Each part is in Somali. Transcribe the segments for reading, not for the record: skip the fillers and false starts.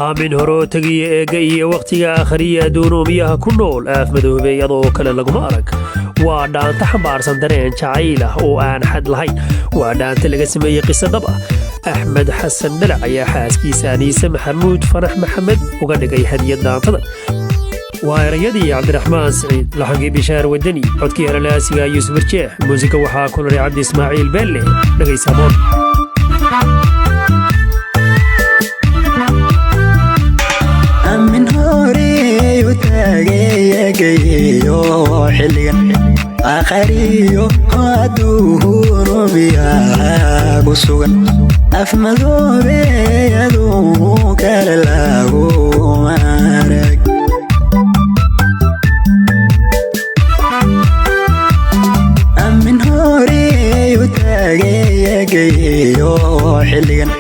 Aamin horoo tegiya eegga iyo wakhtiga aakhariya adduunuumiyaha ku nool aaf madoobey adoo kale laguma arag. Waa dhaanta xambaarsan dareen jacayl ah oo aan xad lahayn. Waa dhaanta laga sameeyey qiso dhab ah. Axmed Xasan Dhalac ayaa xaaskiisa Aniise Maxamuud Fanax Maxamed uga dhigay hadiyad dhaantada. Waa erayadii Cabdiraxmaan Siciid, laxankii Bishaar Wadani, codkii halalaasiga Yuusuf Arjeex, muusiga waxaa kularay Cabdi Ismaaciil Beelle. Dhegaysamoon. Amin horey u taageegayo xilligan aakhariyo adduunubiyaha ku sugan afmadoobe aduu kale laguma arag. Amin horey u taageegayo xilligan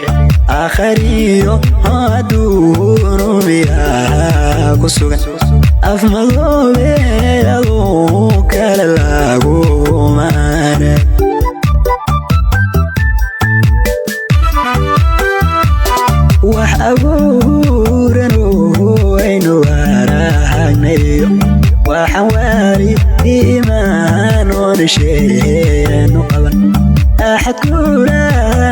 aakhariyo adduunubiyaha ku sugan afmadoobe aduu kale laguma arag. Wax abuuran aynu aragnayo, waxaan waali iimaan oonsheenu qaban axad kula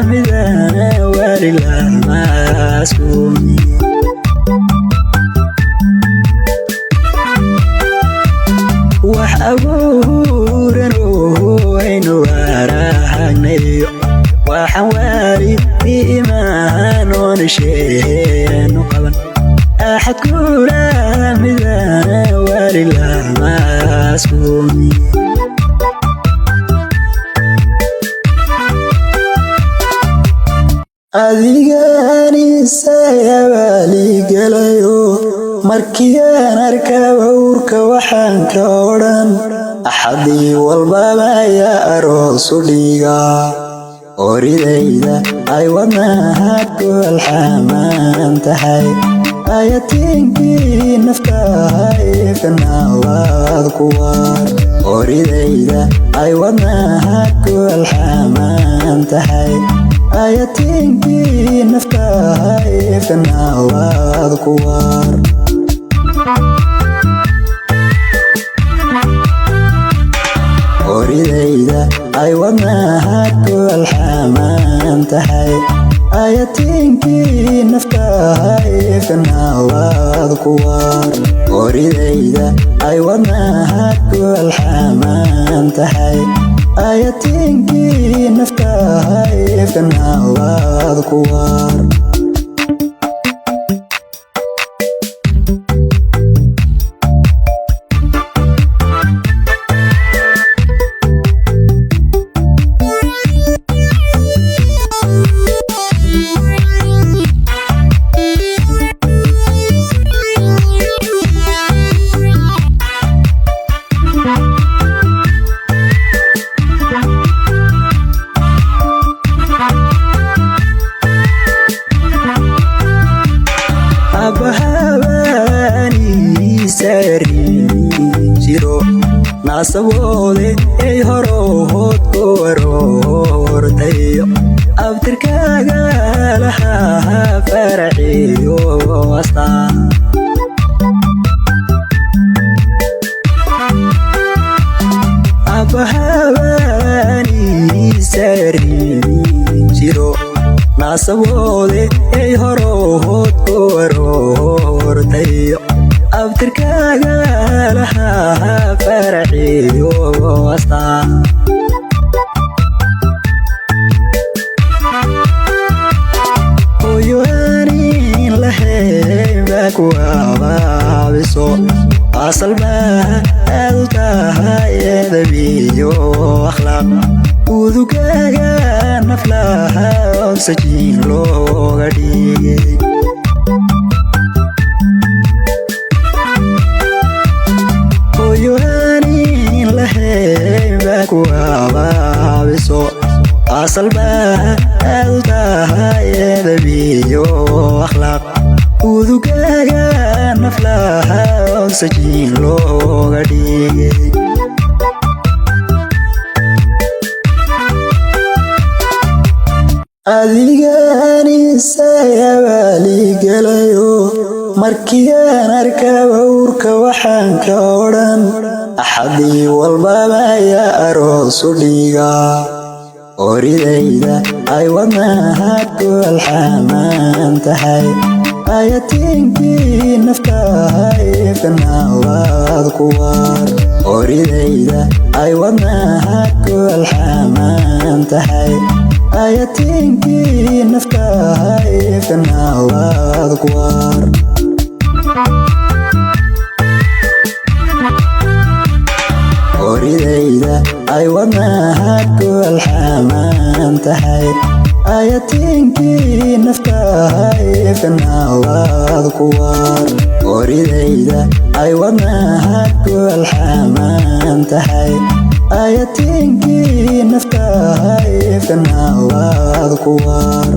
midana wali lamaaskuumi. Wax abuuran aynu aragnayo, waxaan waali iimaan oonsheenu qaban axad kula midana wali lamaaskuumi. Adiganisayabaaligelayo markiiaan arkaba uurka waxaan ka odhan axadii walbaba ayaa aroos u dhigaa oridayda ay wadnaha ku alxamaan tahay ayatiinkii naftahay kanawaad ku waar oridayda ay wadnaha ku alxamaan tahay ayatiinkii naftahay kanawaad ku waar. Oridayda ay wadnaha ku alxamaan tahay ayatiinkii naftahay kanawaad ku waar oridayda ay wadnaha ku alxamaan tahay ayatiinkii naftahay kanawaad ku waar. Abbahabaaniisari jiro naasaboode ay horohood ku aroortayo abtirkaaga lahaa faraxiyo astaan. Abbahabaaniisari jiro naasaboode ay horohood ku aroortayo abtirkaaga lahaa faraxiyo astaan. Hooyo aanin lahayn baa ku abaabiso asal baa aad u tahay eedabiyo akhlaaq udugaaga naflaha ogsajiin looga dhigay. Hooyo aanin lahayn baa ku abaabiso asal baa aad u tahay eedabiyo akhlaaq udugaaga naflaha ogsajiin looga dhigay. Adiganisayabaaligelayo. helayo. Markii aan arkaba uurka waxaan ka odhan, axadii walbaba ayaa aroos u dhigaa. Oridayda ay wadnaha ku alxamaan tahay, ayatiinkii naftahay kanawaad ku waar. Oridayda ay wadnaha ku alxamaan tahay, ayatiinkii naftahay kanawaad ku waar. Oridayda ay wadnaha ku alxamaan tahay, ayatiinkii naftahay kanawaad ku waar. Oridayda ay wadnaha ku alxamaan tahay, ayatiinkii naftahay kanawaad ku waar.